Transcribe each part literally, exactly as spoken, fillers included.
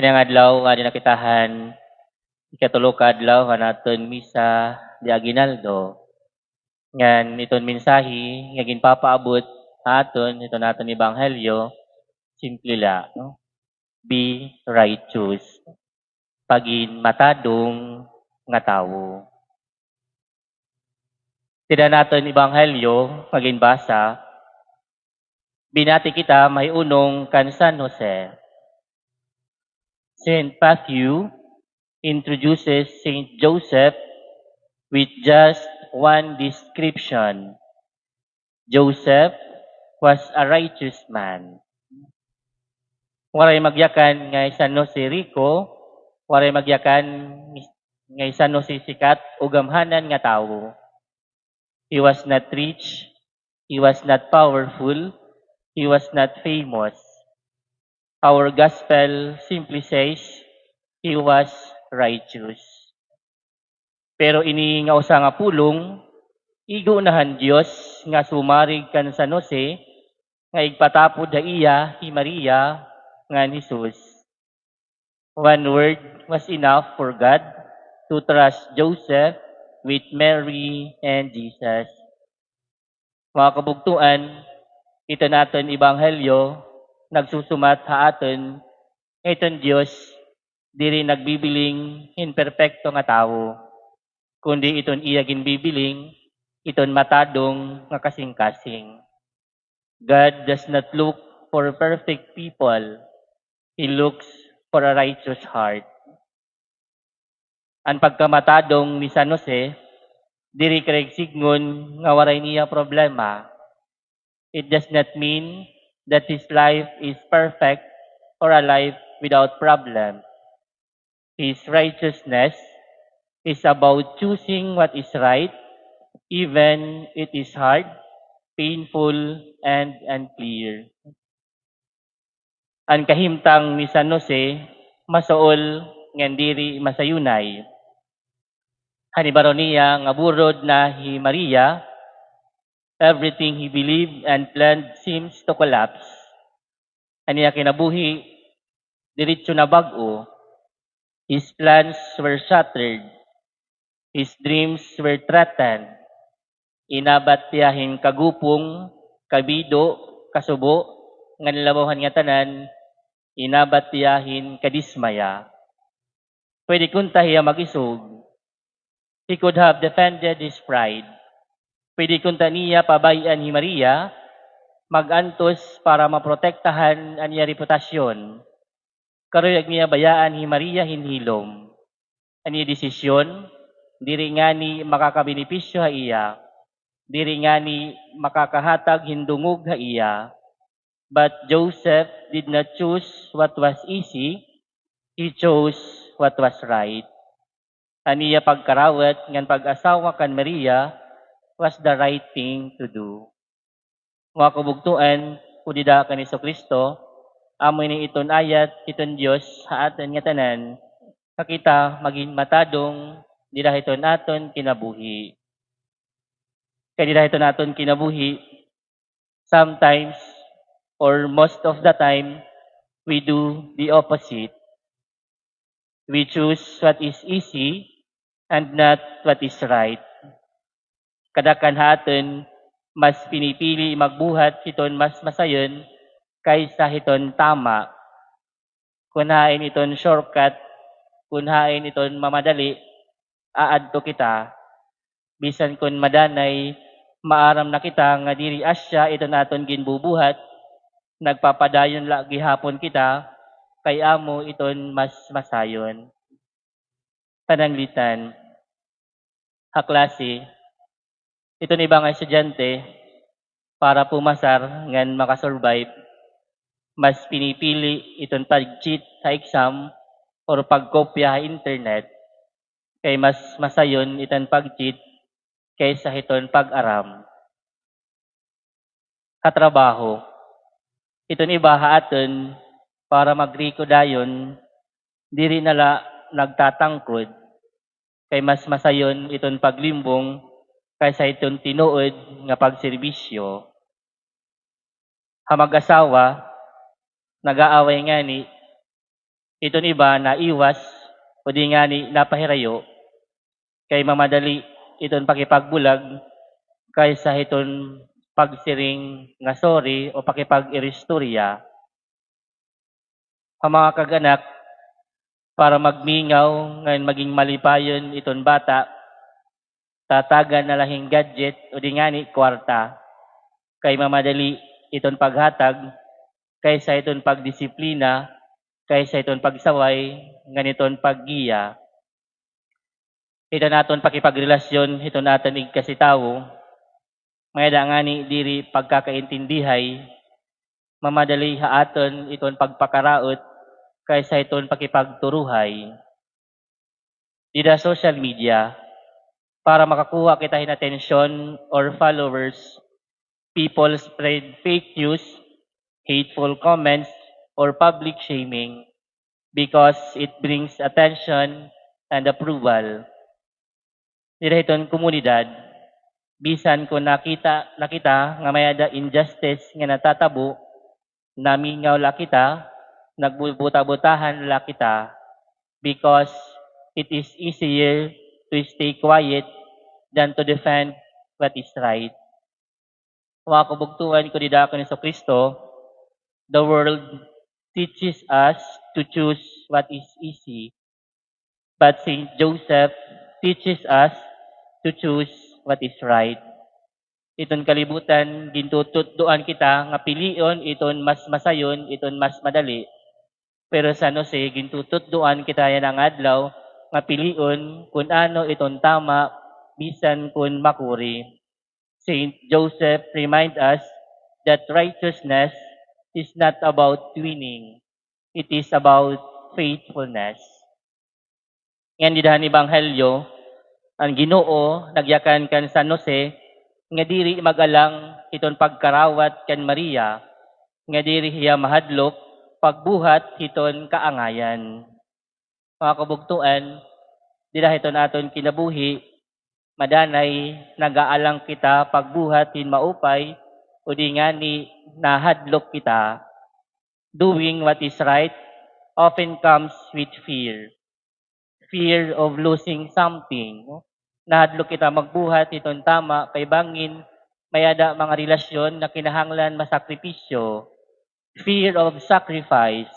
Ini nga adlaw, adi na kita han ikatulo ka adlaw han aton misa de aguinaldo. Ngan iton mensahe nga ginpapaabot ha aton iton aton ebanghelyo, simple la, no? Be righteous. Pagin matadong nga tawo. Dida han aton ebanghelyo nga ginbasa, binati kita mahiunong kan San Jose. Saint Matthew introduces Saint Joseph with just one description. Joseph was a righteous man. Waray magyakan nga hi San Jose riko, waray magyakan nga hi San Jose sikat o gamhanan nga tawo. He was not rich, he was not powerful, he was not famous. Our gospel simply says, he was righteous. Pero ini nga usa nga pulong, igo na han Dios nga sumarig kan San Jose, nga igpatapod ha iya hi Maria ngan Jesus. One word was enough for God to trust Joseph with Mary and Jesus. Mga kabugtoan, iton aton ebanghelyo nagsusumat ha aton nga iton Dios diri nagbibiling hin perpekto nga tawo, kundi iton iya ginbibiling iton matadong nga kasingkasing. God does not look for perfect people. He looks for a righteous heart. An pagkamatadong ni San Jose, diri kay sidngon nga waray niya problema. It does not mean that his life is perfect or a life without problems. His righteousness is about choosing what is right, even it is hard, painful, and unclear. An kahimtang ni San Jose, masuol ngan diri masayunay. Han hibaro niya nga burod na hi Maria, everything he believed and planned seems to collapse. An iya kinabuhi, diretso na bag-o. His plans were shattered. His dreams were threatened. Inabat hiya hin kagupong, kabido, kasubo, ngan labaw han ngatanan, inabat hiya hin kadismaya. Pwede kunta hiya mag-isog. He could have defended his pride. Pwede kunta niya pabay-an hi Maria, mag-antos para maprotektahan an iya reputasyon. Karuyag niya bayaan hi Maria hin hilom. An iya desisyon, diri ngani makakabenepisyo ha iya, diri ngani makakahatag hin dungog ha iya. But Joseph did not choose what was easy, he chose what was right. An iya pagkarawat ngan pag-asawa kan Maria was the right thing to do. Mga kabugtoan, ko dida kan Jesu-Cristo, amo ini iton ayat hiton Dios ha aton ngatanan, nga kita magin matadong dida hiton aton kinabuhi. Kay dida hiton aton kinabuhi, sometimes, or most of the time, we do the opposite. We choose what is easy and not what is right. Kadakhan ha aton mas pinipili magbuhat hiton mas masayon kaysa hiton tama. Kun hain iton shortcut, kun hain iton mamadali, aadto kita. Bisan kun madanay, maaram na kita nga diri asya iton aton ginbubuhat, nagpapadayon la gihapon kita, kay amo iton mas masayon. Pananglitan. Ha klase, iton iba nga estudyante, para pumasar ngan maka-survive, mas pinipili iton pag-cheat ha exam or pagkopya ha internet, kay mas masayon iton pag-cheat kaysa hiton pag-aram. Ha trabaho, iton iba ha aton para magriko dayon, diri na la nagtatangkod, kay mas masayon iton paglimbong kaysa iton tinuod nga pagserbisyo. Ha mag-asawa, nag-aaway ngani, Iton iba naiwas, o di ngani napahirayo, kay mamadali iton pakipagbulag kaysa hiton pagsiring nga sorry o pakipag-iristorya. Ha mga kag-anak, para magmingaw ngan maging malipayon iton bata, tatagan na la hin gadget o di ngani kwarta, kay mamadali iton paghatag kaysa iton pagdisiplina, kaysa iton pagsaway, ngan iton paggiya. Iton aton pakipagrelasyon hiton aton igkasi tawo, may-ada ngani diri pagkakaintindihay, mamadali ha aton iton pagpakaraot kaysa iton pakipagturuhay. Dida social media, para makakuha kita hin atensyon or followers, people spread fake news, hateful comments, or public shaming because it brings attention and approval. Dida hiton komunidad, bisan kon nakita na kita nga may-ada injustice nga natatabo, namingaw la kita, nagbubuta-butahan la kita, because it is easier to stay quiet than to defend what is right. Mga kabugtoan ko dida kan Jesucristo, the world teaches us to choose what is easy, but Saint Joseph teaches us to choose what is right. Iton kalibutan, gintututdoan kita nga pilion iton mas masayon, iton mas madali. Pero San Jose, gintututdoan kita yana nga adlaw nga pilion kun ano iton tama, bisan kun makuri. Saint Joseph remind us that righteousness is not about winning. It is about faithfulness. Ngan dida han Ebanghelyo, an Ginoo nagyakan kan San Jose nga diri mag-alang hiton pagkarawat kan Maria, nga diri hiya mahadlok pagbuhat hiton kaangayan. Mga kabugtoan, dida hiton aton kinabuhi, madanay nag-aalang kita pagbuhat hin maupay, o di ngani nahadlok kita. Doing what is right often comes with fear. Fear of losing something, no? Nahadlok kita magbuhat hiton tama kay bangin may-ada mga relasyon nga kinahanglan masakripisyo. Fear of sacrifice.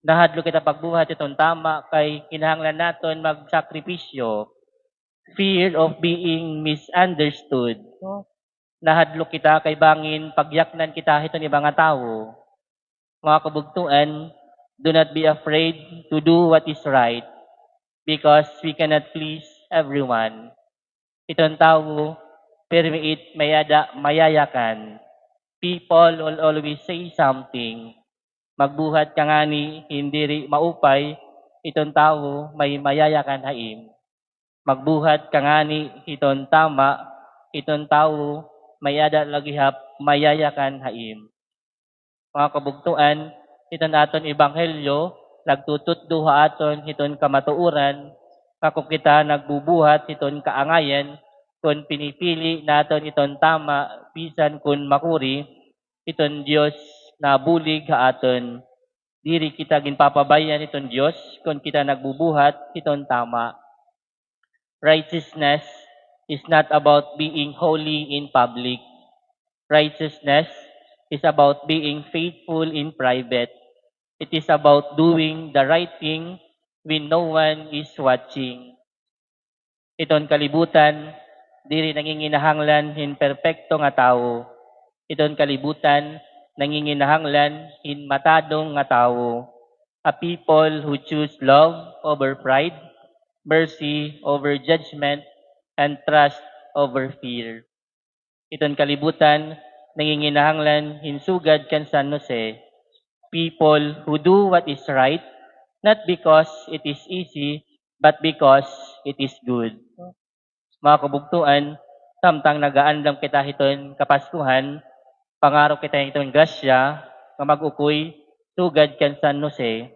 Nahadlok kita pagbuhat hiton tama kay kinahanglan naton magsakripisyo. Fear of being misunderstood, no? Nahadlok kita kay bangin pagyaknan kita hiton iba nga tawo. Mga kabugtoan, do not be afraid to do what is right, because we cannot please everyone. Hiton tawo, pirmi it may-ada mayayakan. People will always say something. Magbuhat ka ngani hin diri maupay, hiton tawo may mayayakan ha im. Magbuhat ka ngani hiton tama, hiton tawo may-ada la gihap mayayakan ha im. Mga kabugtoan, hiton aton ebanghelyo, nagtututdo ha aton hiton kamatuoran, nga kon kita nagbubuhat hiton kaangayan, kon pinipili naton iton tama, bisan kon makuri, hiton Dios nabulig ha aton. Diri kita ginpapabay-an hiton Dios kon kita nagbubuhat hiton tama. Righteousness is not about being holy in public. Righteousness is about being faithful in private. It is about doing the right thing when no one is watching. Iton kalibutan, diri nanginginahanglan hin perpekto nga tawo. Iton kalibutan, nanginginahanglan hin matadong nga tawo. A people who choose love over pride, mercy over judgment, and trust over fear. Iton kalibutan, nanginginahanglan hin sugad kan San Jose. People who do what is right, not because it is easy, but because it is good. Mga kabugtoan, samtang nagaandam kita hiton Kapaskuhan, pangaro kita hiton grasya nga mag-ukoy sugad kan San Jose.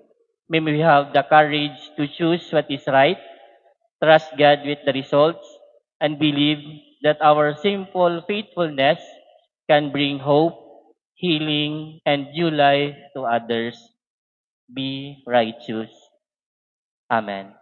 May we have the courage to choose what is right, trust God with the results, and believe that our simple faithfulness can bring hope, healing, and new life to others. Be righteous. Amen.